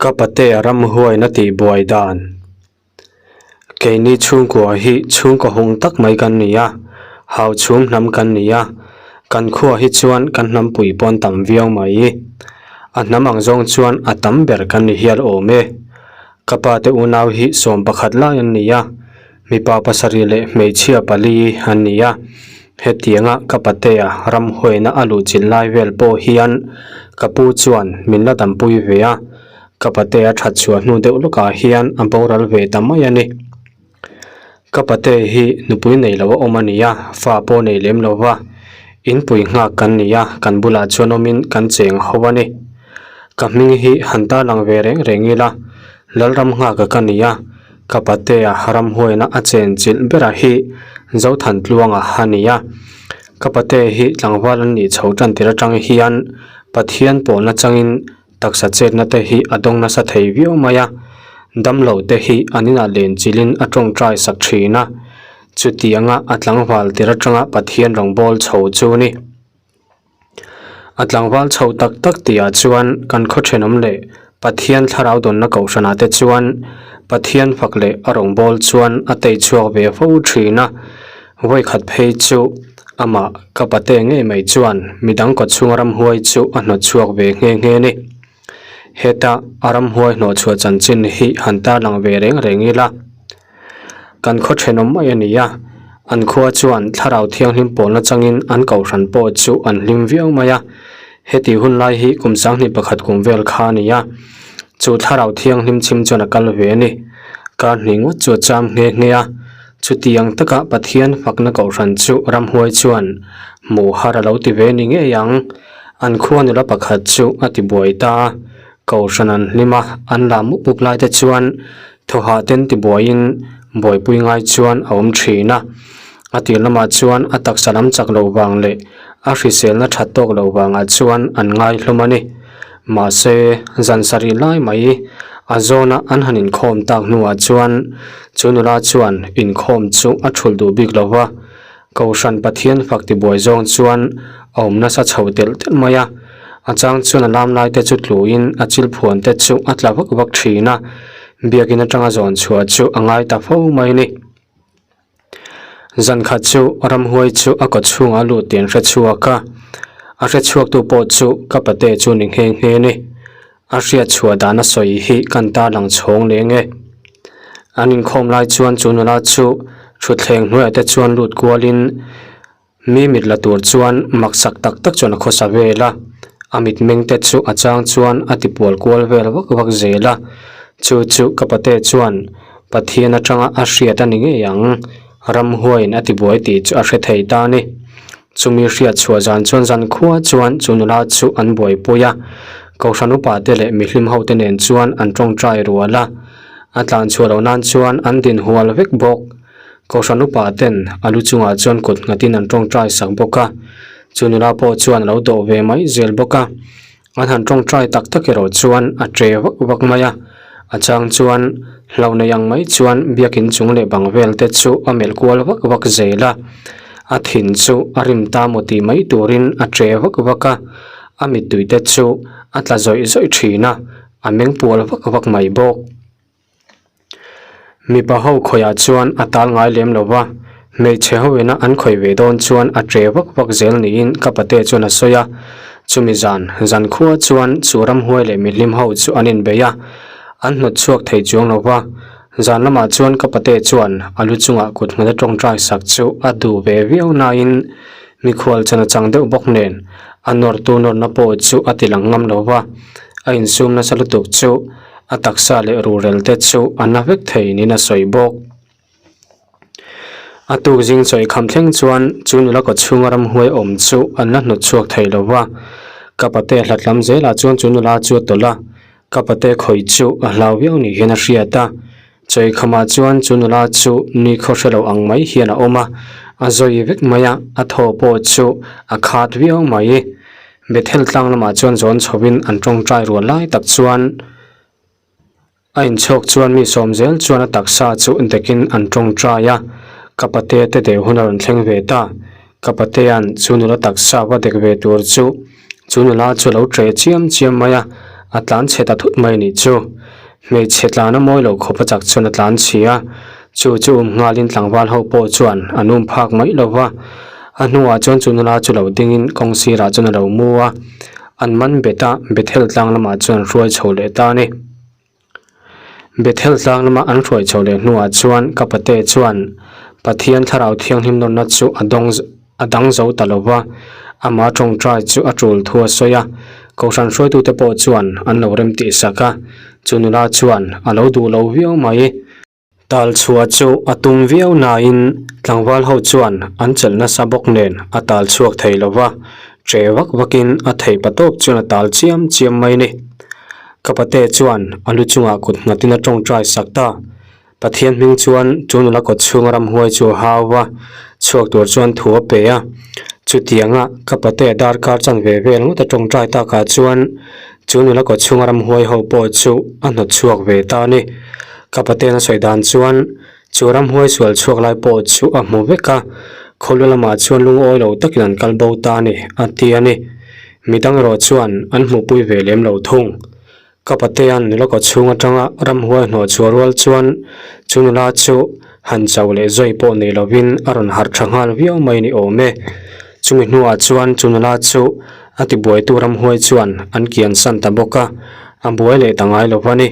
Ka patea ramhuain a tihbuai dan. Keini chhungkua hi chhungkaw hung tak mai kan ni a, hau chhung hnam kan ni a, kan khua hi chuan kan hnampui pawn tam viau mai. A hnam ang zawng chuan a tam ber kan ni hial awm e. Ka pate unau hi 11 lai an ni a, mipa pasarih leh hmeichhia pali an ni a. Hetianga ka patea ramhuaina a luhchilh lai vel pawh hian ka pu chuan min la dampui ve a, ka patea that chhuah hnu deuh lawkah hian a boral ve ta mai a ni. Ka pate hi nupui nei lo a awm a ni a, fa pawh nei lem lo va, inpui nghak kan ni a, kan bulah chuan awmin kan cheng ho a ni. Ka hming hi han tarlang ve reng reng ila, Lalram nghaka ka ni a, ka patea ramhuaina a chen chilh bera hi Zothantluanga a ni a. Ka pate hi tlangval an nih chho tan tir atang hian Pathian pawlna changin taksa chetna te hi a dawng nasa thei viau mai a, damlo te hi an inah len chilhin a tawngtai sak thin a, chutianga a tlangval tir atanga Pathian rawngbâwl chho chu ni. A tlangval chho tak tak tihah chuan kan khaw thenawm leh Pathian thlarau dawnna kohhranah te chuan Pathian fak leh a rawngbâwl chuan a tei chhuak ve fo thin a. Vawikhat phei chu amah ka pate ngei mai chuan midang kawchhunga ramhuai chu a hnawt chhuak ve nghe nghe a ni. Heta a ramhuai hnawh chhuah chanchin hi han tarlang ve reng reng ila. Kan khaw thenawm mai a ni a, an khua chuan thlarau thianghlim pawlna changin an kohhran pawh chu an hlim viau mai a. Heti hun lai hi kum 21 kum vel kha a ni a, chu thlarau thianghlim chhim chuan a kal ve a ni. Kar hnih ngawt chu a cham nghe nghe a, chutiang taka Pathian fakna kohhran chu ramhuai chuan hmuh har a lo ti ve ni ngei ang. An khua nula pakhat chu a ti buai ta a, kohhran an hlim a, an lam mup mup lai te chuan Thawhah ten tibuaiin buaipui ngai chuan a awm thin a, a tir lamah chuan a taksa lam chak loh vang leh a hriselna that tawk loh vangah chuan an ngai hlawm a ni. Mahse, zan sarih lai mai a zawna an han inkhawm tak hnuah chuan chu nula chuan inkhawm chu a thulh duh bik lo va, Kohhran Pathian fak tibuai zawng chuan a awm nasa chho telh telh mai a, a chang chuan a lam lai te chu tluin a chil phuan te chu a tla vak vak thin a, biakin atanga zawn chhuah chu a ngai ta fo mai a ni. Zan khat chu ramhuai chu a kaw chhungah a lut tih an hre chhuak a, a hre chhuaktu pawh chu ka pate chu ni nghe nghe a ni. A hriat chhuah dan a sawi hi kan tarlang chhawng leh nge. An inkhawm lai chuan chu nula chu thutthleng hnuaiah te chuan lut kualin mi mit la tur chuan maksak tak tak chuan a khawsa vel a, a mitmeng te chu a chang chuan a ti pual kual vel vak vak zel a, chu chu ka pate chuan Pathian atanga a hriat a ni ngei ang, ramhuaiin a ti buai tih chu a hre thei ta a ni. Chumi hriat chhuah zan chuan zan khua chuan chu nula chu an buaipui a, Kohhran upa te leh mihlim ho te nen chuan an tawngtai rual a, a tlan chhuah loh nan chuan an din hual vek bawk. Kohhran upa ten a lu chungah chuan kut nghatin an tawngtai sak bawk a, chu nula pawh chuan a lo dawh ve mai zel bawk a. An han tawngtai tak tak erawh chuan a tre vak vak mai a, a chang chuan hlauh nei ang mai chuan biakin chung leh bang vel te chu a melh kual vak vak zel a, a thin chu a rim ta maw tih mai turin a tre vak vak a, a mittui te chu a tla zawih zawih thin a, a meng pual vak vak mai bawk. Mipa ho khawiah chuan a tal ngai lem lo va, hmeichhe ho ina an khawi ve dawn chuan a tre vak vak zel niin ka pate chuan a sawi a. Chumi zan, zan khua chuan chu ramhuai leh mihlim ho chu an inbei a, an hnawt chhuak thei chuang lo va. Zan lamah chuan ka pate chuan a lu chungah kut nghat a tawngtai sak chu a duh ve viau nain mikhual chan a chang deuh bawk nen a nawrtu nawrna pawh chu a ti lang ngam lo va, a insum nasa lutuk chu A taksa leh rurel te chu a na vek thei niin a sawi bawk. A tuk zing chawi kham thleng chuan chu nula kaw chhunga ramhuai awm chu an la hnawt chhuak thei lo va. Ka pate hlat lam zelah chuan chu nula chu a tawlh a, ka pate khawi chu a hlau viau ni hian a hriat a. Chawi khamah chuan chu nula chu ni khaw hre lo ang mai hian a awm a, a zawi vek mai a, a thaw pawh chu a khat viau mai. Bethel tlang lamah chuan zawn chhovin an tawngtai rual lai tak chuan a inchhawk chuan mi sawm zel chuan a taksa chu dekin an tawngtai a, ka patea te deuh hun a rawn thleng ve ta. Ka patea'n chu nula taksa va dek ve tur chu chu nula chu a lo ṭeh chiam chiam mai a, A tlan chhe ta thut mai nih chu. Hmeichhe tlan a mawi lo khawp a chak chuan a tlan chhi a, chu chu um nghalin tlangval ho pawh chuan an um phak mai lo va. A hnuah chuan chu nula chu lo dingin kawng sirah chuan a lo mu a, an man bet a, Bethel tlang lamah chuan an hruai chho leh ta a ni. Bethel tlang lama an hruai chho leh hnuah chuan ka pate chuan Pathian thlarau thianghlim nawnna chu a dawng a dang zo ta lo va, amah tawngtai chu a tul thu a sawi a, Kohhran hruaitute pawh chuan an lo rem tih sak a, chu nula chuan a lo duh lo viau mai. Tal chhuah chu a tum viau nain tlangval ho chuan an chelh nasa bawk nen a tal chhuak thei lo va, che vak vakin a thei pa tawp chuan a tal chiam chiam mai ni. Ka pate chuan a lu chungah kut nghatin a tawngtai sak ta. Pathian hming chuan chu nula kawt chhunga ramhuai chu a hau va, chhuak tur chuan thu a pe a. Chutianga ka pate darkar chanve vel ngawt a tawngtai takah chuan chu nula kawt chhunga ramhuai ho pawh chu a hnawt chhuak ve ta a ni. Ka paten a sawi dan chuan chu ramhuai sual chhuak lai pawh chu a hmu vek a, khawlu lamah chuan lungawi lo takin an kal bo ta a ni, a ti a ni. Midang erawh chuan an hmuhpui ve lem lo thung. Ka patean nula kaw chhung atanga ramhuai hnawh chhuah rual chuan chu nula chu han chau leh zawi pawh nei lovin a rawn harh tha nghal viau mai ni awm e. Chumi hnuah chuan chu nula chu a tibuaitu ramhuai chuan an kian san ta bawk a, a buai leh ta ngai lo va ni.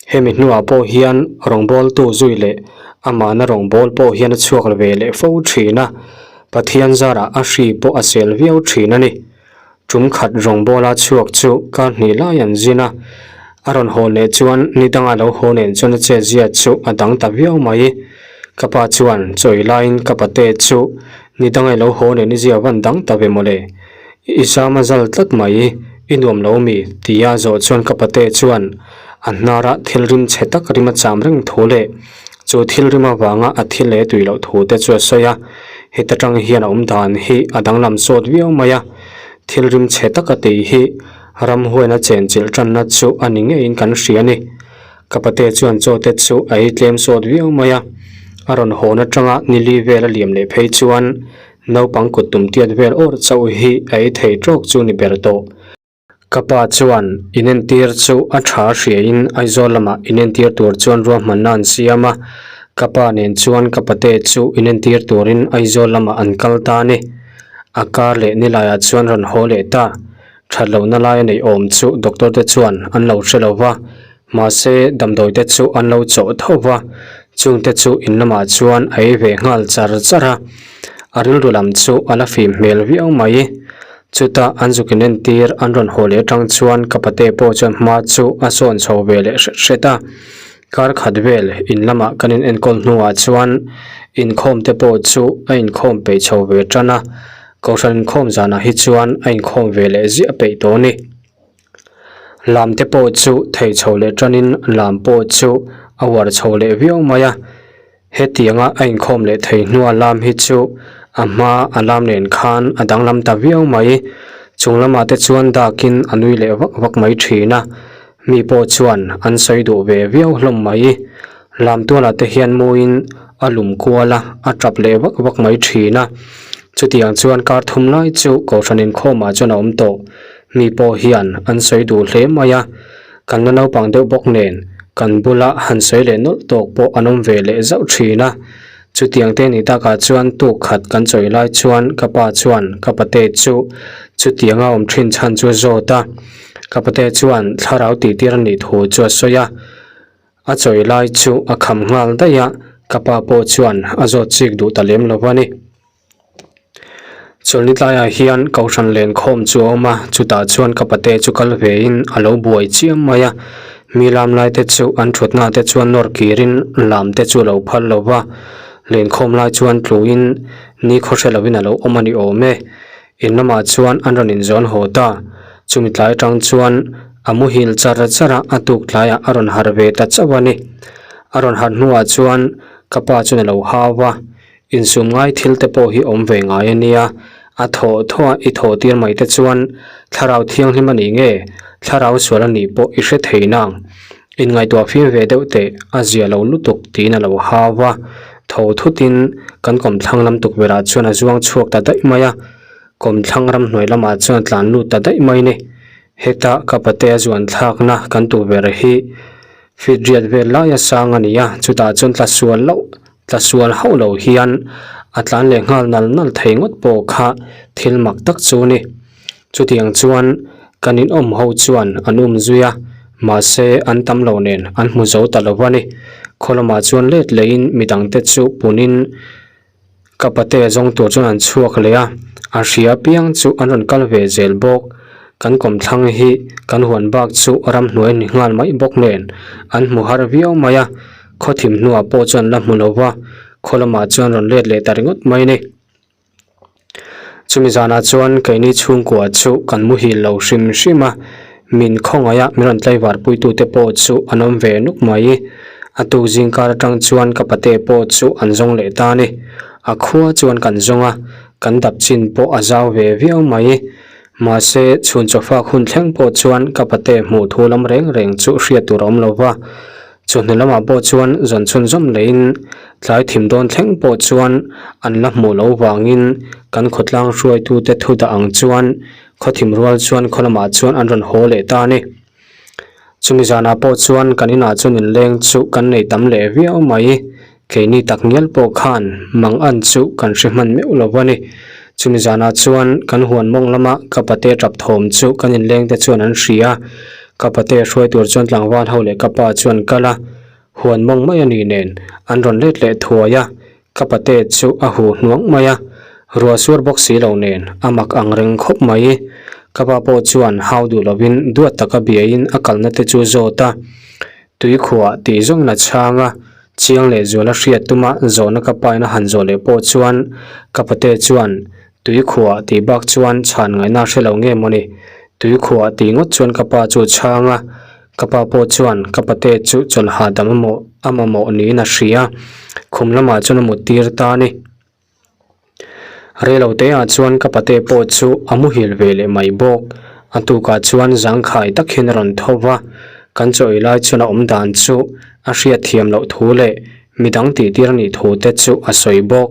Hemi hnuah pawh hian rawngbawltu zui leh amahna rawngbâwl pawh hian a chhuak ve leh fo thin a, Pathian zarah a hri pawh a sel viau thin a ni. Tum khat rawngbawla chhuak chu kar hnih lai an zin a, a rawn haw leh chuan ni danga lo haw nen chuan a chetzia chu a dang ta viau mai. Ka pa chuan chawi laiin ka pate chu ni danga lo haw nen i zia van dang ta ve mawle. I zam a zal tlat mai, i nuam lo mi? tia zawh chuan ka pate chuan a hnara thil rim chhe tak rim a cham reng thu leh chu thil rim avanga a thil leh tui loh thu te chu a sawi a, heta tang hian a awm dan hi a danglam sawt viau mai a, thil rim chhe tak a tih hi ramhuaina chenchilh tanna chu a ni ngeiin kan hria a ni. Ka pate chuan chaw te chu a ei tlem sawt viau mai a, a rawn hawn atanga nili vel a liam leh phei chuan Naupang kut tum tiat vel awr chauh hi a ei thei tawk chu ni ber tawh. Ka pa chuan inentir chu a tha hriain Aizawl lamah inentir tur chuan ruahmanna an siam a, ka pa nen chuan ka pate chu inentir turin Aizawl lamah an kal ta a ni. A kar leh nilaiah chuan rawn haw leh ta. That lohna lai a neih awm chu doctor te chuan an lo hre lo va, mahse damdawi te chu an lo chawh tho va, chung te chu in lamah chuan a ei ve nghal char char a, a rilru lam chu a la fim hmel viau mai. Chutah an zuk inentir an rawn haw leh atang chuan ka pate pawh chuan hma chu a sawn chho ve leh hret hret a, kar khat vel in lamah kan in enkawl hnuah chuan inkhawm te pawh chu a inkhawm peih chho ve tan a. Kohhran inkhawm zanah hi chuan a inkhawm ve leh ziah peih tawh a ni. Lam te pawh chu thei chho leh tanin lam pawh chu a uar chho leh viau mai a. Hetianga a inkhawm leh thei hnua lam hi chu a hma a lam nen khan a danglam ta viau mai. Chung lamah te chuan dakin a nui leh vak vak mai thin a. Mi pawh chuan an sawi duh ve viau hlawm mai. Lam tualah te hian muin a lum kual a, a tap leh vak vak mai thin a. Chutiang chuan kar thum lai chu Kohhran inkhawmah chuan a awm tawh. Mi pawh hian an sawi duh hle mai a, kan la naupang deuh bawk nen kan bula han sawi leh nawlh tawk pawh an awm ve leh zauh thin a. Chutiang te ni takah chuan tuk khat kan chawi lai chuan ka pa chuan ka pate chu chutianga awm thin chhan chu a zawt a. Ka pate chuan thlarau tihtir a nih thu chu a sawi a. A chawi lai chu a kham nghal daih a, ka pa pawh chuan a zawt chik duh ta lem lo a ni. Chawlhni tlaiah hian Kohhran lenkhawm chu a awm a, chutah chuan ka pate chu kal vein a lo buai chiam mai a. Mi lam lai te chu an thutna te chuan nawr kirin lam te chu a lo phal lo va, lenkhawm lai chuan tluin ni khaw hre lovin a lo awm a ni awm e. In lamah chuan an rawn inzawn haw ta. Chumi tlai atang chuan a muhil char char a, a tuk tlaiah a rawn harh ve ta chauh a ni. A rawn harh hnuah chuan ka pa chuan a lo hau va. Insum ngai thil te pawh hi awm ve ngai a nia, a thawh thawh a i thawh tir mai te chuan thlarau thianghlim a nih nge, thlarau sual a nih pawh i hre thei nang. Inngaihtuah fim ve deuh teh a zia lo lutuk tiin a lo hau a, tho thutin kan kawmthlang lam tukverh ah chuan a zuang chhuak ta daih mai a, kawmthlang ramhnuai lamah chuan a tlan lut ta daih mai ni. Heta ka patea zuan thlakna kan tu ber hi feet riat vel laia sang a ni a, chutah chuan tla sual loh tla sual hauh lo hian a tlan leh nghal nal nal thei ngawt pawh kha thil mak tak chu a ni. Chutiang chuan kan inawm ho chuan an um zui a, mahse an tam lo nen an hmu zo ta lo a ni. Khaw lamah chuan let lehin midangte chu punin Ka pate zawng tur chuan an chhuak leh a, a hria piang chu an rawn kal ve zel bawk. Kan kawmthlang hi kan huan bak chu ramhnuai a ni nghal mai bawk nen an hmu har viau mai a, khaw thim hnuah pawh chuan la hmu lo va, khaw lamah chuan rawn let leh ta ringawt mai a ni. Chumi zanah chuan keini chhungkua chu kan muhil lo hrim hrim a, Min khawngaih a, min rawn tlaivar puitute pawh chu an awm ve nuk mai. A tuk zingkar atang chuan ka pate pawh chu an zawng leh ta a ni. A khua chuan kan zawng a, kan dap chin pawh a zau ve viau mai. Mahse, chhun chawfak hun thleng pawh chuan ka pate hmuh thu lam reng reng chu hriat tur a awm lo va. Chawhnu lamah pawh chuan zawn chhunzawm leiin tlai thim dawn thleng pawh chuan an la hmuh loh vangin kan khawtlang hruaitute thu dah ang chuan Khawthim rual chuan khaw lamah chuan an rawn haw leh ta a ni. Chumi zanah pawh chuan kan inah chuan inleng chu kan nei tam leh viau mai. Keini tak ngial pawh khan mang an chu kan hre hman meuh lo a ni. Chumi zanah chuan kan huan mawng lama ka pate tap thawm chu kan inleng te chuan an hria. Ka pate hruai tur chuan tlangval ho leh ka pa chuan kal a, huan mawng mai a ni nen an rawn let leh thuai a. Ka pate chu a huh hnuang mai a, ruah suar bawk si lo nen a mak ang reng khawp mai. Ka pa pawh chuan hau duh lovin duat taka biain a kalna te chu zawt a, tuikhuah tih zawngin a chhang a, chiang leh zuala hriat tuma zawhna ka pain a han zawh leh pawh chuan ka pate chuan tuikhuah tih bak chuan chhan ngaihna a hre lo nge mawni, tuikhuah tih ngawt chuan ka pa chu a chhang a. Ka pa pawh chuan ka pate chu chawlh hahdam a mawh a mamawh niin a hria. Khum lamah chuan a mut tir ta a ni. Reilo te ah chuan ka pate pawh chu a muhil ve leh mai bawk. A tukah chuan zangkhai tak hian a rawn tho va, kan chaw ei lai chuan a awm dan chu a hriat thiam loh thu leh midang tih tir a nih thu te chu a sawi bawk.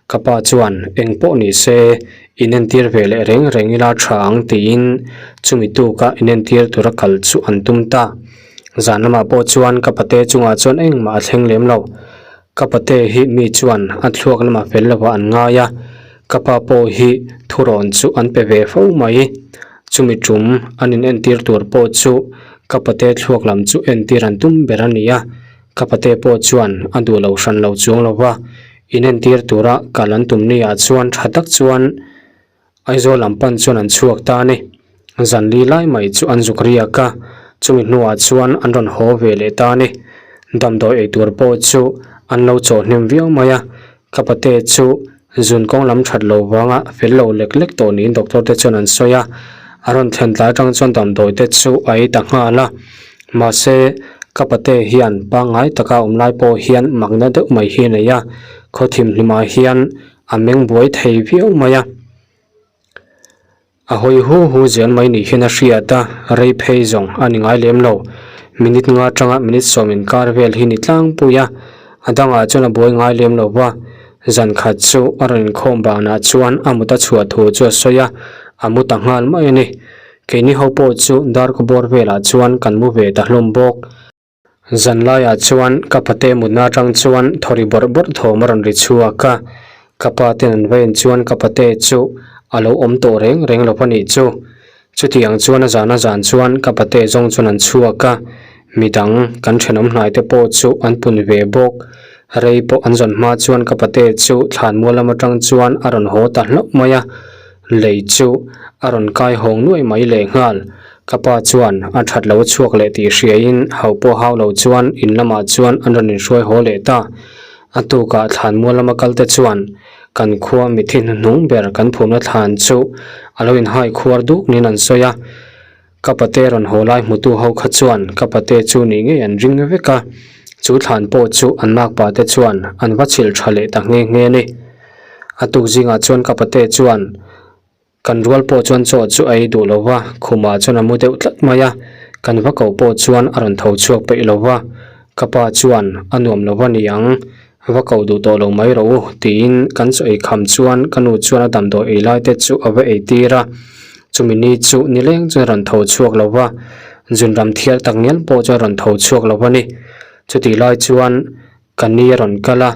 Ka pa chuan eng pawh ni se Inentir ve leh reng reng ila tha ang tiin chumi tuka inentir tura kal chu an tum ta. Zan lamah pawh chuan ka pate chungah chuan engmah a thleng lem lo. Ka pate hi mi chuan a thluak lamah fel lovah an ngai a, ka pa pawh hi thurawn chu an pe ve fo mai. Chumi tum an inentir tur pawh chu ka pate thluak lam chu entir an tum ber a ni a, ka pate pawh chuan a duh lo hran lo chuang lo va. Inentir tura kal an tum ni ah chuan tha tak chuan Aizawl lam pan chuan an chhuak ta a ni. Zan li lai mai chu an zuk riak a, chumi hnuah chuan an rawn haw ve leh ta a ni. Damdawi ei tur pawh chu an lo chawh hnem viau mai a, ka pate chu zun kawng lam that lo vanga fel lo lek lek tawh niin doctor te chuan an sawi a, a rawn thlen tlai atang chuan damdawi te chu a ei ta nghal a. Mahse, ka pate hian pangngai taka awm lai pawh hian makna deuh mai hi a nei a, khaw thimhlimah hian a meng buai thei viau mai a. A hawi hu hu zel mai nih hian a hriat a, rei phei zawng a ni ngai lem lo. Minute nga atanga minute sawm inkar vel hi ni tlangpui a, a dangah chuan a buai ngai lem lo va. Zan khat chu a rawn inkhawm banah chuan a mut a chhuah thu chu a sawi a, a mu ta nghal mai a ni. Keini ho pawh chu dark bawr velah chuan kan mu ve ta hlawm bawk. Zan laiah chuan ka pate mutna atang chuan thawri bawrh bawrh thawm a rawn ri chhuak a, ka pa ten an va en chuan ka pate chu a lo awm tawh reng reng lo a nih chu. Chutiang chuan a zan a zan chuan ka pate zawng chuan an chhuak a, midang kan thenawm hnai te pawh chu an pun ve bawk. Rei pawh an zawn hma chuan ka pate chu thlanmual lam atang chuan a rawn haw ta hlauh mai a. Lei chu a rawn kai hawng nuai mai leh nghal. Ka pa chuan a that lo chhuak leh tih hriain hau pawh hau lo chuan in lamah chuan an rawn inhruai haw leh ta. A tukah thlanmual lama kal te chuan kan khua mithi hnuhnung ber kan phumna thlan chu a lo inhai khuar duk niin an sawi a. Ka pate rawn haw lai hmutu ho kha chuan ka pate chu nih ngei an ring vek a, chu thlan pawh chu an makpa te chuan an va chhilh tha leh ta nghe nghe a ni. A tuk zingah chuan ka pate chuan kan rual pawh chuan chaw chu a ei duh lo va, khumah chuan a mu deuh tlat mai a, kan va ko pawh chuan a rawn tho chhuak peih lo va, ka pa chuan a nuam lo va ni ang, va ko duh tawh lo mai rawh u tiin kan chaw ei kham chuan ka nu chuan a damdawi ei lai te chu a va ei tir a. Chumi ni chu nileng chuan rawn tho chhuak lo va, zunram thial tak ngial pawh chuan rawn tho chhuak lo a ni. Chutih lai chuan ka ni a rawn kal a,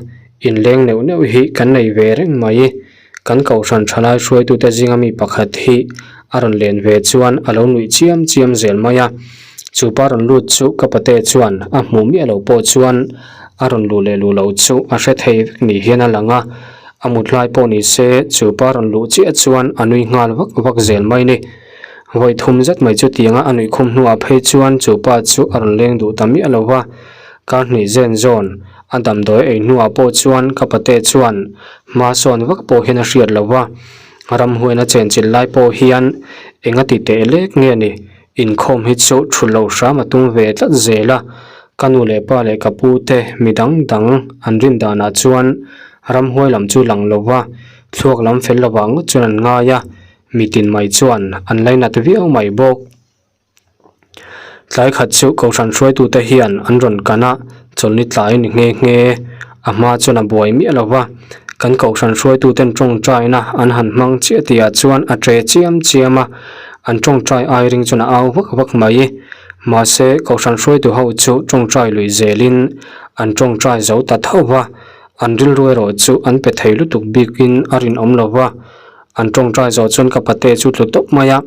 inleng neuh neuh hi kan nei ve reng mai. Kan kohhran thalai hruaitute zinga mi pakhat hi a rawn len ve chuan a lo nuih chiam chiam zel mai a. Chu pa rawn lut chu ka pate chuan a hmuh miah lo pawh chuan a rawn luh leh luh loh chu a hre thei vek ni hian a lang a. A mut lai pawh ni se chu pa rawn luh chiah chuan a nui nghal vak vak zel mai ni. Vawi thum zet mai chutianga a nuih khum hnuah phei chuan chu pa chu a rawn leng duh ta miah lo va. Kar hnih zen zawn a damdawi ei hnuah pawh chuan ka pate chuan hma sawn vak pawh hian a hriat lo va. Ramhuaina chenchilh lai pawh hian enga ti teh lek nge ni? Inkhawm hi chu thut loh hram a tum ve tlat zel a, ka nu leh pa leh ka pu te mi dang dang an rin danah chuan ramhuai lam chu lang lo va, thluak lam fel lovah ngawt chuan an ngai a, mitin mai chuan an lainat viau mai bawk. Tlai khat chu Kohhran hruaitute hian an rawn kan a, chawlhni tlai ni nghe nghe a hma chuan a buai miah lo va, kan Kohhran hruaituten tawngtaina an han hmang chiah tihah chuan a ṭe chiam chiam a, An tawngtai ai ring chuan a au vak vak mai. Mahse, Kohhran hruaitu ho chu tawngtai lui zelin an tawngtai zo ta tho va, an rilru erawh chu an pe thei lutuk bikin a rinawm lo va. An tawngtai zawh chuan ka pate chu tlu tawp mai a,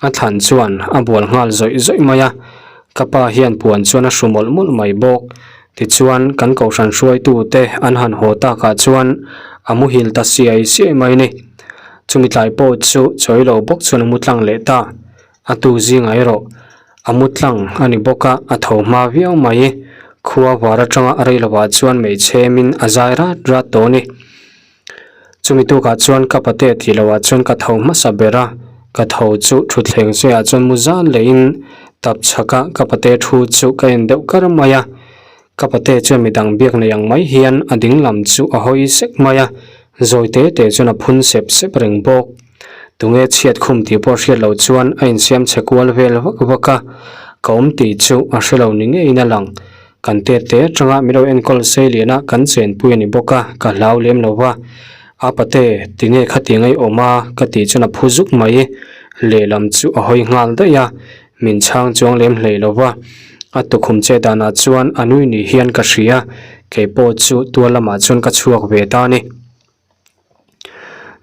a thlan chuan a bual nghal zawih zawih mai a. Ka pa hian puan chuan a hru mawlh mawlh mai bawk. Tichuan, kan Kohhran hruaitute an han haw takah chuan a muhil ta siai siai mai ni. Chumi tlai pawh chu chawi lo bawk chuan a mu tlang leh ta. A tu zingah erawh a mu tlang a ni bawk a, a tho hma viau mai. Khua var atanga a rei lovah chuan meichhemin a zai rat rat tawh a ni. Chumi tukah chuan ka pate tih lohah chuan ka tho hmasa ber a, ka tho chu thutthleng cheiah chuan mu zan lehin tap chhaka ka pate thu chu ka en deuh kar mai a. Ka pate chuan midang biak nei ang mai hian a ding lam chu a hawi sek mai a, zawi te te chuan a phun sep sep reng bawk. Tunge chhiat khum tih pawh hriat loh chuan a insiam chhe kual vel vak vak a, ka awm tih chu a hre lo ni ngeiin a lang. Kan tet te atanga min lo enkawl sei lian a kan chenpui a ni bawk a, ka hlau lem lo va. A pate, tinge khatiang ei awm a? ka tih chuan a phu zuk mai. Lehlam chu a hawi nghal daih a, min chhang chuang lem hlei lo va. A tukhum che danah chuan a nui ni hian ka hria, kei pawh chu tual lamah chuan ka chhuak ve ta a ni.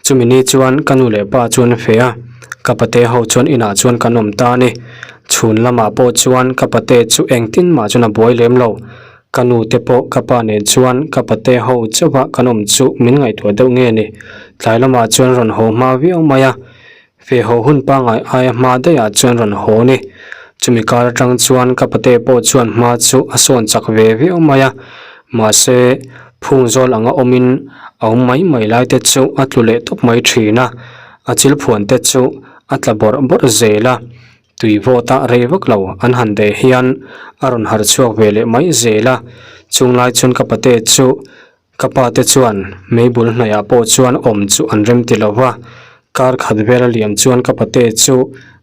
Chumi ni chuan ka nu leh pa chuan a feh a, ka pate ho chuan inah chuan kan awm ta a ni. Chhun lamah pawh chuan ka pate chu engtin mah chuan a buai lem lo. Ka nu te pawh ka pa nen chuan ka pate ho chauha kan awm chu min ngaihtuah deuh nge ni. Tlai lamah chuan rawn haw hma viau mai a. Ve haw hun pangngai aia hma daihah chuan rawn haw ni. Chumi kar atang chuan ka pate pawh chuan hma chu a sawn chak ve viau mai a, mahse phung zawl anga awmin a awm mai mai lai te chu a tlu leh tawp mai thin a, a chil phuan te chu a tla bawrh bawrh zel a, tui vawt a rei vak lo an han deh hian a rawn harh chhuak ve leh mai zel a, chung lai chuan ka pate chu Ka pa te chuan mei bul hnaihah pawh chuan awm chu an rem ti lo va, kar khat vel a liam chuan ka pate chu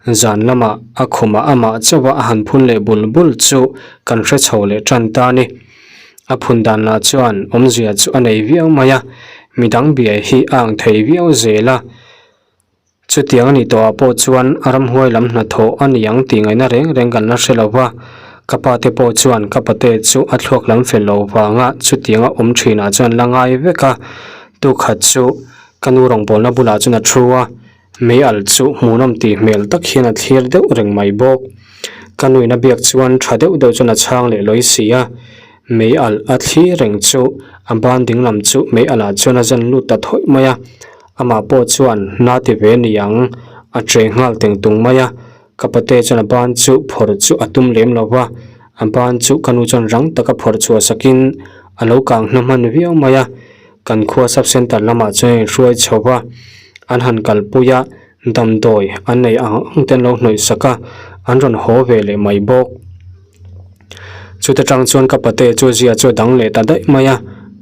zan lamah a khumah amah chauha a han phun leh bul bul chu kan hre chho leh tan ta a ni. A phun dan lah chuan awmzia chu a nei viau mai a, midang biai hi a ang thei viau zel a. Chutiang a nih tawhah pawh chuan a ramhuai lam hnathawh a ni ang tih ngaihna reng reng kan la hre lo va, ka pa te pawh chuan ka pate chu a thluak lam fel lo vanga chutianga awm thinah chuan la ngai vek a, tukhat chu ka nu rawngbawlna bulah chuan a thu a, mei al chu hmuhnawm tih hmel tak hian a thlir deuh reng mai bawk. Ka nuin a biak chuan tha deuh deuh chuan a chhang leh lawi si a, mei al a thlir reng chu a ban dinglam chu mei alah chuan a zan lut ta thawih mai a. Amah pawh chuan na ti ve ni ang, a che nghal teng tung mai a. Ka pate chuan a ban chu phawrh chu a tum lem lo va, a ban chu ka nu chuan rang taka phawrh chhuah sakin a lo kang hna hman viau mai a. Kan khua sub centre lamah chuan a inhruai chho va, an han kalpui a, damdawi an nei ang ang te an lo hnawih sak a, an rawn haw ve leh mai bawk. Chuta tang chuan ka pate chu zia chu a dang leh ta daih mai a,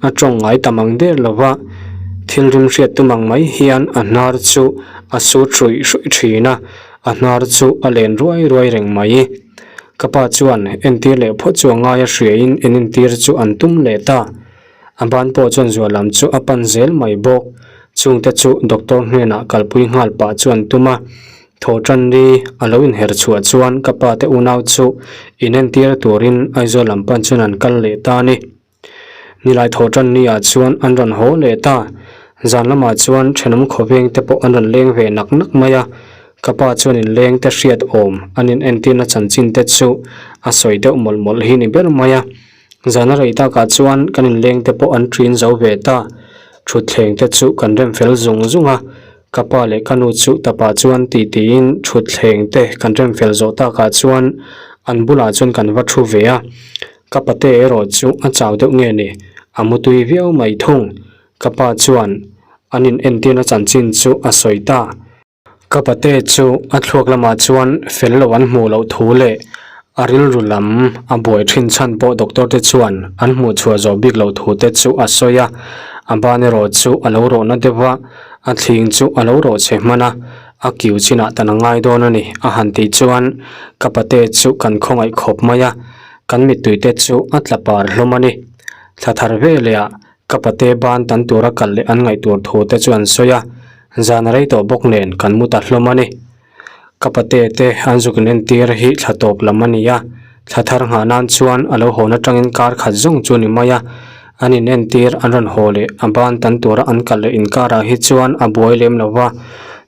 a tawng ngai tam ang der lo va, thil rim hriat tum ang mai hian a hnar chu a sut hruih hruih thin a, a hnar chu a len ruai ruai reng mai. Ka pa chuan entir leh phawt chu a ngai a hriain en entir chu an tum leh ta. A ban pawh chuan zual lam chu a pan zel mai bawk. Chungte chu doctor hnenah kalpui nghal pah chu an tum a. Thawhṭanni a lo inher chhuah chuan ka pa te unau chu inentir turin Aizawl lam pan chuan an kal leh ta a ni. Nilai thawhṭanni ah chuan an rawn haw leh ta. Zan lamah chuan thenawm khawveng te pawh an rawn leng ve nak nak mai a. Ka pa chuan inleng te hriat awm an inentirna chanchin te chu a sawi deuh mawlh mawlh hi ni ber mai a. Zan a rei takah chuan kan inleng te pawh an ṭin zo ve ta. Ṭhutthleng te chu kan rem fel zung zung a. Ka pa leh ka nu chu tapah chuan ti tiin ṭhutthleng te kan rem fel zawh takah chuan an bulah chuan kan va ṭhu ve a. Ka pate erawh chu a chau deuh nge ni, a mutui viau mai thung. Ka pa chuan an in entirna chanchin chu a sawi ta. Ka pate chu a thluak lamah chuan fel lo an hmuh loh thu leh a rilru lam a buai thin chhan pawh doctor te chuan an hmuh chhuah zawh bik loh thu te chu a sawi a. A ban erawh chu a lo rawhna deuh a, a thling chu a lo rawh chhe hman a. A kiu chinah tan a ngai dawn a ni, a han tih chuan ka pate chu kan khawngaih khawp mai a, kan mittui te chu a tla par hlawm a ni. Thla thar veleh ah ka pate ban tan tura kal leh an ngaih tur thu te chu an sawi a, zan a rei tawh bawk nen kan mu ta hlawm a ni. Ka pate te an zuk in entir hi thla tawp lam a ni a, thla thar nghah nan chuan a lo hawn atangin kar khat zawng chu a ni mai a, an in entir an rawn haw leh a ban tan tura an kal leh inkarah hi chuan a buai lem lo va,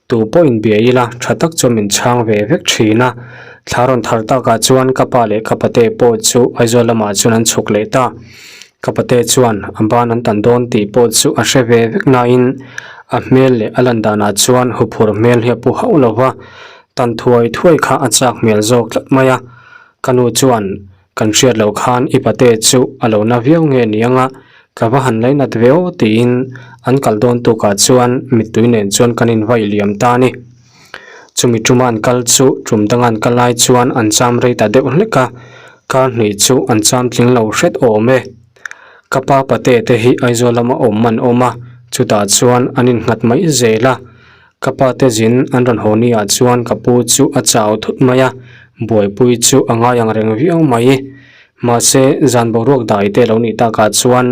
tu pawh inbia ila tha tak chuan min chhang ve vek thin a, thla rawn thar takah chuan ka pa leh ka pate pawh chu Aizawl lamah chuan an chhuk leh ta. Ka pate chuan a ban an tan dawn tih pawh chu a hre ve vek nain a hmel leh a lan danah chuan huphur hmel hi a pu hauh lo va, tan thuai thuai kha a chak hmel zawk tlat mai a. Ka nu chuan kan hriat loh khan i pate chu a lo na viau nge ni anga ka va han lainat ve aw tiin an kal dawn tukah chuan mittui nen chuan kan invai liam ta a ni. Chumi tuma an kal chu tum danga an kal lai chuan an cham rei ta deuh hlek a, kar hnih chu an cham tling lo hret awm e. Ka pa pate te hi Aizawl lama awm an awm a, chutah chuan an innghat mai zel a. Ka pa te zin an rawn haw ni ah chuan ka pu chu a chau thut mai a, buaipui chu a ngai ang reng viau mai. Mahse, zan boruak dai te lo nih takah chuan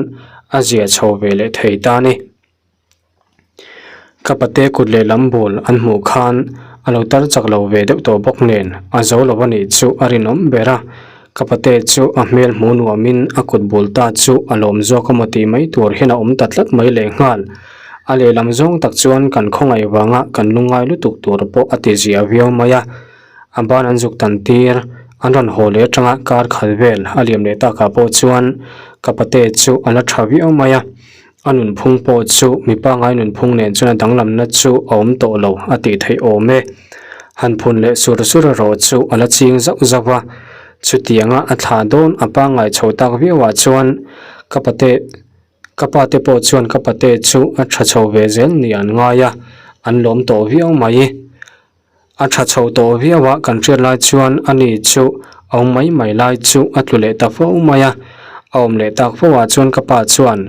a zia chho ve leh thei ta a ni. Ka pate kut leh lam bul an hmuh khan a lo tar chak lo ve deuh tawh bawk nen a zo lo a nih chu a rinawm ber a. Ka pate chu a hmel hmuh nuamin a kut bul ta chu a lawm zawk emaw tih mai tur hian a awm ta tlat mai lehnghal. A lehlam zawng tak chuan kan khawngaih vanga kan lungngai lutuk tur pawh a ti zia viau mai a. A ban an zuk tan tir, an rawn haw leh atanga kar khat vel a liam leh takah pawh chuan ka pate chu a la tha viau mai a. A nunphung pawh chu mi pangngai nunphung nen chuan a danglamna chu a awm tawh lo a tih theih awm e. Han phun leh sur sur erawh chu a la ching zauh zauh a. Chutianga a thlah dawn a pangngai chho tak viauah chuan ka pate ka pa te pawh chuan ka pate chu a tha chho ve zel ni an ngai a, an lawm tawh viau mai. A tha chho tawh viau a, kan hriat lai chuan ani chu a awm mai mai lai chu a tlu leh ta fo mai a. A awm leh tak fo ah chuan ka pa chuan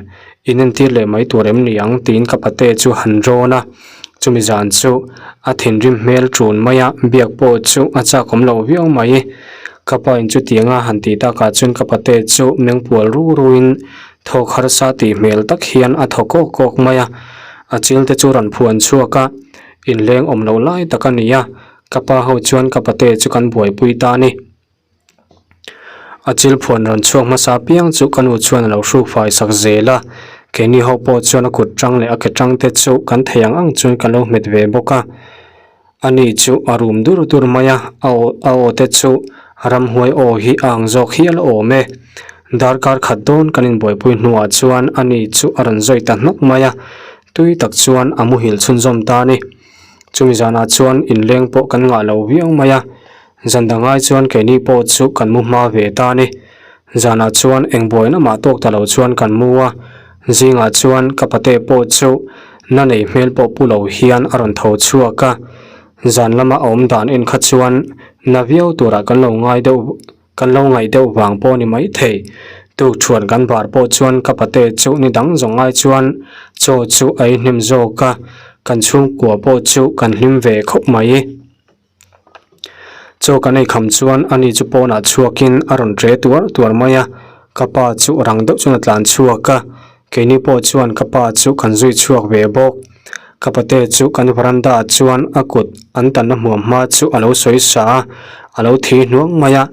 in entir leh mai tur em ni ang tiin ka pate chu han rawn a. Chumi zan chu a thinrim hmel ṭun mai a, biak pawh chu a chak awm lo viau mai. Ka pa in chutianga han tih takah chuan ka pate chu mengpual ru ruin thawk harsa tih hmel tak hian a thaw kawk kawk mai a. A chil te chu rawn phuan chhuak a. Inleng awm loh lai tak a ni a, ka pa ho chuan ka pate chu kan buaipui ta a ni. A chil phuan rawn chhuak hmasa piang chu ka nu chuan a lo hruk fai sak zel a, keini ho pawh chuan a kut tang leh a ke tang te chu kan thei ang ang chuan kan lo hmet ve bawk a. Ani chu a rum dur dur mai a, a aw a aw te chu ramhuai aw hi a ang zawk hial awm e. Darkar khat dawn kan inbuaipui hnuah chuan ani chu a rawn zawi ta hnawk mai a, Tui tak chuan a muhil chhunzawm ta a ni. Chumi zanah chuan inleng pawh kan ngah lo viau mai a, zan dangai chuan keini pawh chu kan mu hma ve ta a ni. Zanah chuan eng buaina mah tawk ta lo chuan kan mu a, zingah chuan ka pate pawh chu na nei hmel pawh pu lo hian a rawn tho chhuak a, zan lama a awm dan en kha chuan na viau turah kan lo ngai deuh. Kan lo ngaih deuh vang pawh ni mai thei. Tukṭhuan kan bar pawh chuan ka pate chu ni dang zawng ai chuan chaw chu a ei hnem zawk a, kan chhungkua pawh chu kan hlim ve khawp mai. Chaw kan ei kham chuan ani chu pawnah chhuakin a rawn ṭe tuar tuar mai a, ka pa chu rang deuh chuan a tlan chhuak a, keini pawh chuan ka pa chu kan zui chhuak ve bawk. Ka pate chu kan veranda ah chuan a kut an tanna hmuam hma chu a lo sawi sa a, a lo thi hnuang mai a.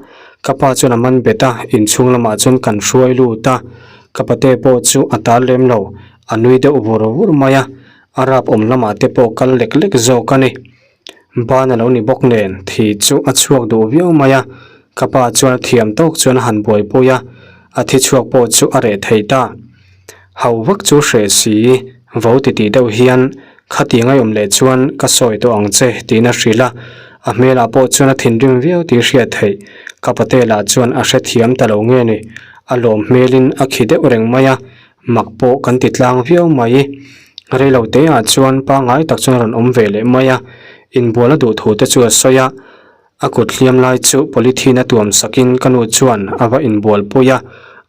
Ka pa chuan a man bet a, inchhung lamah chuan kan hruai lut a. Ka pate pawh chu a tal lem lo, a nui deuh vur vur mai a, a rap awm lamah te pawh kal lek lek zawk a ni. Ban a lo ni bawk nen thi chu a chhuak duh viau mai a, ka pa chuan a thiam tawk chuan a han buaipui a, a thi chhuak pawh chu a reh thei ta. Hau vak chu hreh si, vo ti tih deuh hian khatiang a awm leh chuan ka sawi tawh ang che tiin a hrilh a, a hmelah pawh chuan a thinrim viau tih hriat theih. Ka patelah chuan a hrethiam ta lo nge ni, a lawm hmelin a khi deuh reng mai a, mak pawh kan ti tlang viau mai. Reilo teah chuan pangngai tak chuan a rawn awm ve leh mai a, inbual a duh thu te chu a sawi a. A kut hliam lai chu polythene a tuam sakin ka nu chuan a va inbual pui a,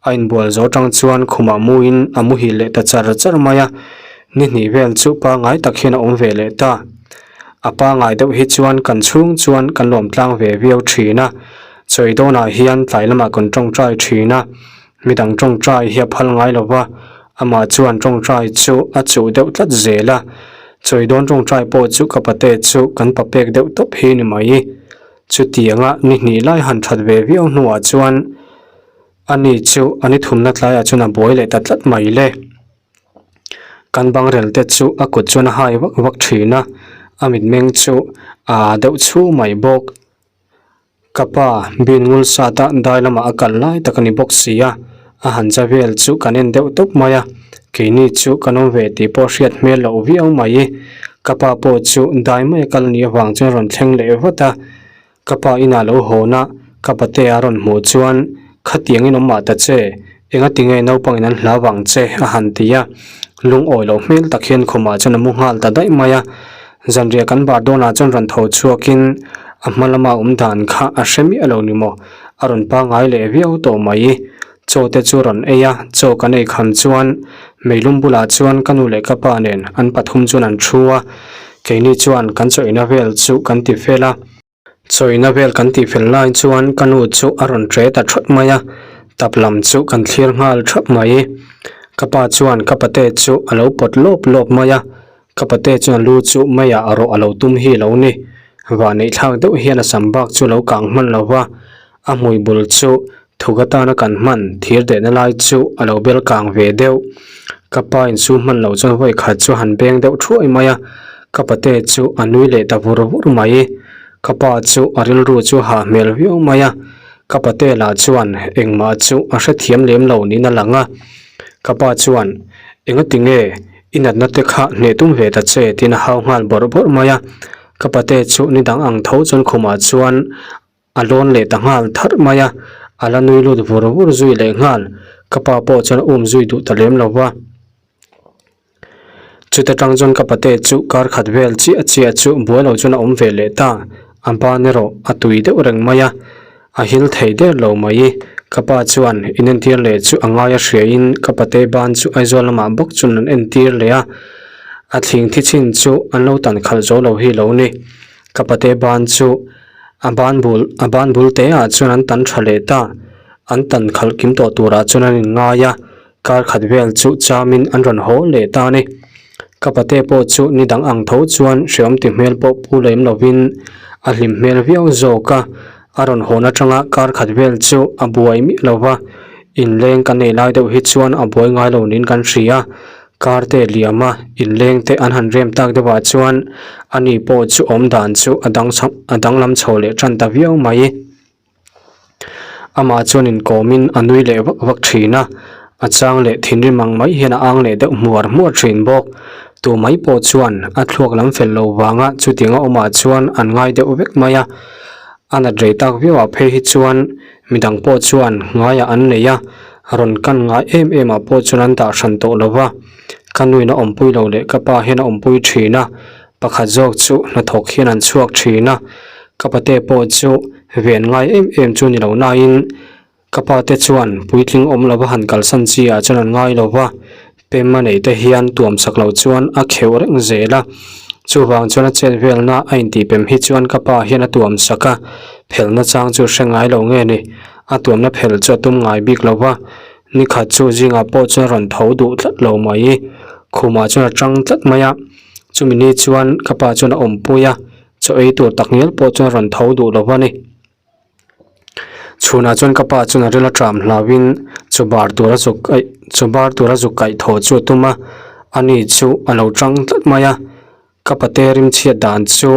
a inbual zo tang chuan khumah muin a muhil leh ta char char mai a, ni hnih vel chu pangngai tak hian a awm ve leh ta. A pangngai deuh hi chuan kan chhung chuan kan lawm tlang ve viau thin a, chawi dawnah hian tlai lamah kan tawngtai thin a, midang tawngtai hi a phal ngai lo va, amah chuan tawngtai chu a chuh deuh tlat zel a, chawi dawn tawngtai pawh chu ka pate chu kan pa pek deuh tawp hi ni mai. Chutianga ni hnih lai han that ve viau hnuah chuan ani chu a ni thumna tlaiah chuan a buai leh ta tlat mai le. Kan bangrel te chu a kut chuan a hai vak vak thin a, a mitmeng chu a deuh chhu mai bawk. Ka pa bin ngul sat a dai lamah a kal lai tak a ni bawk si a, a han za vel chu kan en deuh tawp mai a, keini chu kan awm ve tih pawh hriat hmel loh viau mai. Ka pa pawh chu dai mai a kal nih avang chuan a rawn thleng leh vat a, ka pa inah lo hawn a, ka pate a rawn hmuh chuan khatiangin awm mah ta che, Engati nge naupangin an hlau vang che? a han ti a. Lungawi loh hmel tak hian khumah chuan a mu nghal ta daih mai a. Zanriah kan bar dawnah chuan rawn tho chhuakin a hma lama awm dan kha a hre miah lo ni maw? A rawn pangngai leh viau tawh mai. Chaw te chu rawn ei a, chaw kan ei kham chuan meilum bulah chuan ka nu leh ka pa nen an pathum chuan an thu a. Keini chuan kan chaw eina vel chu kan ti fel a. Chawina vel kan tih fel lai chuan ka nu chu a rawn ṭe ta ṭhawt mai a, tap lam chu kan thlir nghal ṭhap mai. Ka pa chuan ka pate chu a lo pawt lawp lawp mai a, ka pate chuan lu chu meiah a rawh a lo tum hi lo ni. Vahneih thlak deuh hian a sam bak chu lo kang hman lo va, a hmui bul chu Thuk atana kan hman thir dehna lai chu a lo bel kang ve deuh. Ka pa in su hman loh chuan vawi khat chu han beng deuh thuai mai a, ka pate chu a nui leh ta vur vur mai. Ka pa chu a rilru chu hah hmel viau mai a, ka pate lah chuan engmah chu a hrethiam lem lo niin a lang a. Ka pa chuan, Engati nge i natna te kha hneh tum ve ta che? tiin a hau nghal bawrh bawrh mai a. Ka pate chu ni dang ang tho chuan khumah chuan A lawn leh ta nghal tharh mai a, a la nui lut vur vur zui leh nghal. Ka pa pawh chuan a um zui duh ta lem lo va. Chuta tang chuan ka pate chu kar khat vel chiah chiah chu buai lo chuan a awm ve leh ta. A ban erawh a tui deuh reng mai a, a hil thei der lo mai. Ka pa chuan inentir leh chu a ngai a hriain ka pate ban chu Aizawl lamah bawk chuan an entir leh a, a thling thi chin chu an lo tan khalh zo lo hi lo ni. Ka pate ban chu A ban bul a ban bul te ah chuan an tan tha leh ta. An tan khalh kim tawh turah chuan an inngai a, kar khat vel chu chamin an rawn haw leh ta a ni. Ka pate pawh chu ni dang ang tho chuan hreawm ti hmel pawh pu lem lovin a hlim hmel viau zawk a, a rawn hawn atanga kar khat vel chu a buai miah lo va, inleng kan nei lai deuh hi chuan a buai ngai lo niin kan hria. Car te liam a, inleng te an han rem tak deuh ah chuan ani pawh chu awm dan chu a dang chho a danglam chho leh tan ta viau mai. Amah chuan inkawmin a nui leh vak vak thin a, a chang leh thinrim ang mai hian a ang leh deuh hmuar hmuar thin bawk. Tu mai pawh chuan a thluak lam fel lo vanga chutiang a awmah chuan an ngai deuh vek mai a, a nat rei tak viau ah phei hi chuan Midang pawh chuan ngaiah an nei a, rawn kan ngai em em ah pawh chuan an dah hran tawh lo va. Ka nuin a awmpui lo leh ka pa hian a awmpui thin a, pakhat zawk chu hnathawk hian an chhuak thin a. Ka pate pawh chu ven ngai em em chu ni lo nain ka pate chuan puitling awm lova han kalsan chi ah chuan an ngai lo va. Pem a neih te hian tuam sak loh chuan a kheuh reng zel a, chuvang chuan a chet velna a intihpem hi chuan ka pa hian a tuam sak a, phelna chang chu hre ngai lo nge ni, a tuamna phel chu a tum ngai bik lo va, nikhat chu zingah pawh chuan a rawn tho duh tlat lo mai, khumah chuan a tang tlat mai a. Chumi ni chuan ka pa chuan a awmpui a, chaw ei tur tak ngial pawh chuan a rawn tho duh lo a ni. Chhunah chuan ka pa chuan a ril a tram hlauhin chaw bar tur a zuk aih chaw bar tur a zuk kaih thaw chu a tum a, ani chu a lo tang tlat mai a. Ka pate rimchhiat dan chu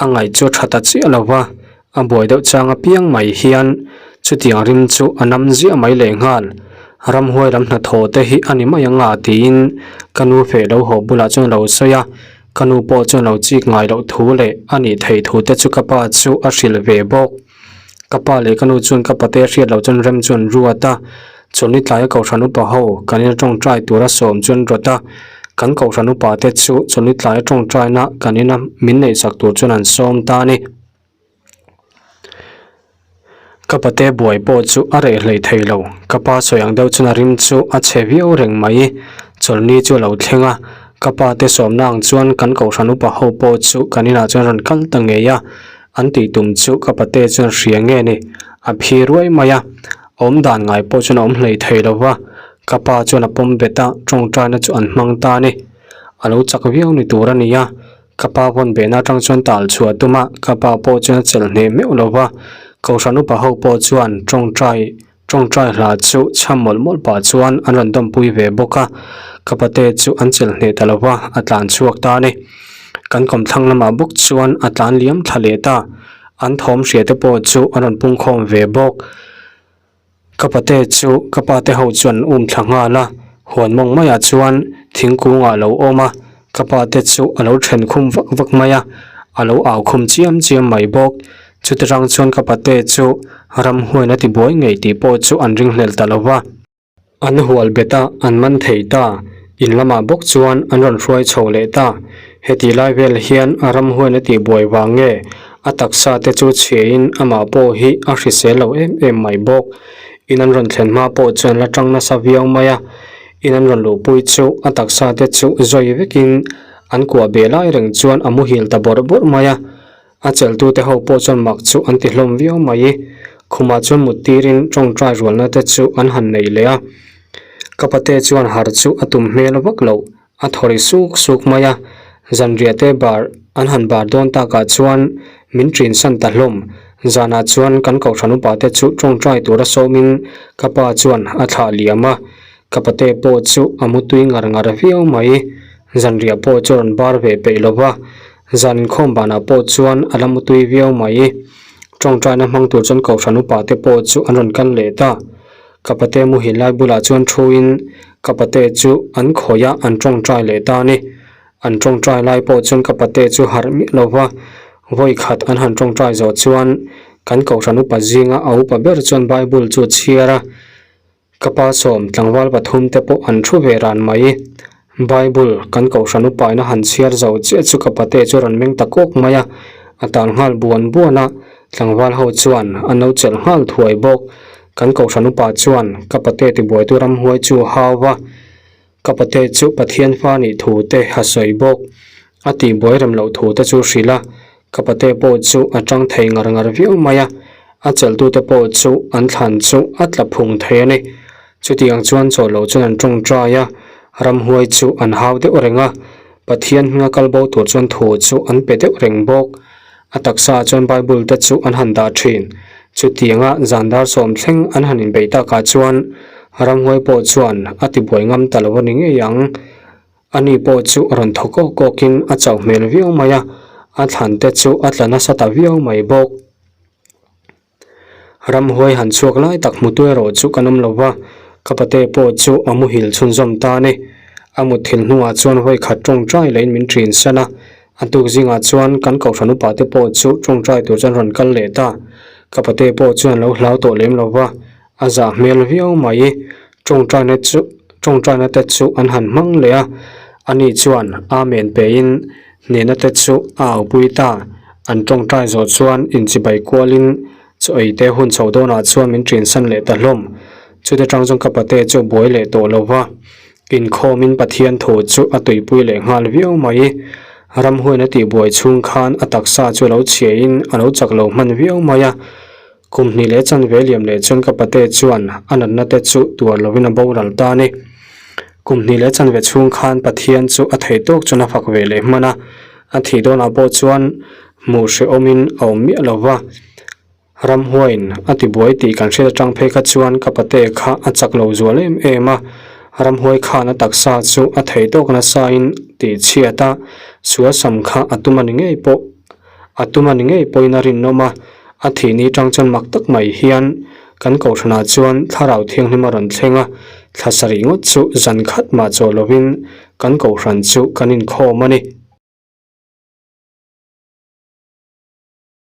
a ngaih chu a tha ta chiah lo va, a buai deuh chang apiang mai hian chutiang rim chu a nam ziah mai lehnghal. Ramhuai lam hnathawh te hi a ni mai ang a tiin ka nu feh lo haw bulah chuan a lo sawi a, ka nu pawh chuan lo chik ngai loh thu leh a nih theih thu te chu ka pa chu a hrilh ve bawk. Ka pa leh ka nu chuan ka pate hriat loh chuan rem chu an ruat a, chawlhni tlaia kohhran upa ho kan ina tawngtai tura sawm chu an rawt a, kan kohhran upa te chu chawlhni tlaia tawngtaina kan ina min neihsak tur chuan an sawm ta a ni. Ka pate buai pawh chu a reh hlei thei lo, ka pa sawi ang deuh chuan a rim chu a chhe viau reng mai, chawlhni chu a lo thleng a, ka pa te sawmna ang chuan kan kohhran upa ho pawh chu kan inah chuan rawn kal ta ngei a, An tih tum chu ka pate chuan hria nge ni? A phi ruai mai a, awm dan ngai pawh chuan a awm hlei thei lo va, ka pa chuan a pawm bet a, tawngtaina chu an hmang ta a ni. A lo chak viau ni tur a ni a, ka pa vawn behna atang chuan tal chhuah a tum a, ka pa pawh chuan a chelh hneh meuh lo va, Kohhran upa ho pawh chuan tawngtai tawngtai hla chu chham mawlh mawlh pah chuan an rawn dawmpui ve bawk a, ka pate chu an chelh hneh ta lo va, a tlan chhuak ta a ni. Kan kawmthlang lamah bawk chuan a tlan liam thla leh ta, an thawm hria te pawh chu an rawn pungkhawm ve bawk. Ka pate chu ka pate ho chuan an um thla nghal a, huan mawng maiah chuan thingkungah a lo awm a, Ka pa te chu a lo then khum vak vak mai a, a lo au khum chiam chiam mai bawk. Chuti rang chuan ka pate chu ramhuain a ti buai ngei tih pawh chu an ringhlel ta lo va. An hual bet a, an man thei ta. In lamah bawk chuan an rawn hruai chho leh ta. Heti lai vel hian ramhuain a tih buai vang nge a taksa te chu chhiain amah pawh hi a hrisel lo em em mai bawk. In an rawn thlen hma pawh chuan la tang nasa viau mai a. In an rawn luhpui chu a taksa te chu zawi vekin an kuah beh lai reng chuan a muhil ta bawrh bawrh mai a, a chelhtute ho pawh chuan mak chu an ti hlawm viau mai. Khumah chuan mut tirin tawngtai rualna te chu an han nei leh a, ka pate chuan har chu a tum hmel vak loh, a thaw ri suk suk mai a, zanriah te bar an han bar dawn takah chuan min ṭinsan ta hlawm. Zanah chuan kan kohhran upa te chu tawngtai tura sawmin ka pa chuan a thlah liam a, Ka pate pawh chu a mutui ngar ngar viau mai. Zanriah pawh chu a rawn bar ve peih lo va, zan inkhawm banah pawh chuan a la mutui viau mai. Tawngtaina hmang tur chuan Kohhran upa te pawh chu an rawn kal leh ta. Ka pate muhil lai bulah chuan thuin ka pate chu an khawih a, an tawngtai leh ta a ni. An tawngtai lai pawh chuan ka pate chu harh miah lo va, vawi khat an han tawngtai zawh chuan kan Kohhran upa zinga a upa ber chuan Bible chu a chhiar a, Ka pa sawm tlangval pathum te pawh an thu ve ran mai. Bible kan kohhran upaina han chhiar zo chiah chu ka pate chu rawn meng ta kawk mai a, a tal nghal buan buan a, tlangval ho chuan an lo chelh nghal thuai bawk. Kan kohhran upa chuan ka pate tibuaitu ramhuai chu a hau va. Ka pate chu Pathian fa nih thu te a sawi bawk. A tihbuai rem loh thu te chu hrilh a, ka pate pawh chu a tang thei ngar ngar viau mai a, a chelhtute pawh chu an thlan chu a tla phung thei a ni. Chutiang chuan chaw lo chuan an tawngtai a, ramhuai chu an hau deuh reng a, Pathian hminga kal bo tur chuan thu chu an pe deuh reng bawk. A taksa ah chuan Bible te chu an han dah thin. Chutianga zan dar sawm thleng an han inbeih takah chuan ramhuai pawh chuan a tibuai ngam ta lo a ni ngei ang. Ani pawh chu a rawn thaw kawk kawkin a chauh hmel viau mai a, a thlan te chu a tla nasa ta viau mai bawk. Ramhuai han chhuak lai tak hmutu erawh chu kan awm lo va, ka pate pawh chu a muhil chhunzawm ta a ni. A mutthil hnuah chuan vawi khat tawngtai leiin min ṭin san a, a tuk zingah chuan kan kohhran upa te pawh chu tawngtai tur chuan rawn kal leh ta. Ka pate pawh chuan lo hlau tawh lem lo va, a zah hmel viau mai. Tawngtaina chu tawngtaina te chu an han hmang leh a, ani chuan Amen pein Hnehna te chu a aupui ta. An tawngtai zawh chuan inchibai kualin chaw ei te hun chho dawnah chuan min ṭinsan leh ta hlawm. Chute ṭang chuan ka pate chu buai leh tawh lo va, inkhawmin Pathian thu chu a tuipui leh nghal viau mai. Ramhuain a tihbuai chhung khan a taksa chu a lo chhiain a lo chak lo hman viau mai a. Kum hnih leh chanve liam leh chuan ka pate chuan a natna te chu tuar lovin a boral ta a ni. Kum hnih leh chanve chhung khan Pathian chu a thei tawk chuan a fak ve leh hman a, a thih dawnah pawh chuan hmuh hrehawmin a awm miah lo va. Ramhuaiin a tibuai tih kan hriat atang phei kha chuan ka pate kha a chak lo zual em em a, ramhuai khan a taksa chu a thei tawk nasain tih chhiat a, sualsam kha a tum a ni ngei pawh a tum a ni ngei pawhin a rinawm a, a thih ni tang chuan mak tak mai hian kan kohhranah chuan thlarau thianghlim a rawn thleng a, thla sarih ngawt chu zan khat mah chaw lovin kan kohhran chu kan inkhawm a ni.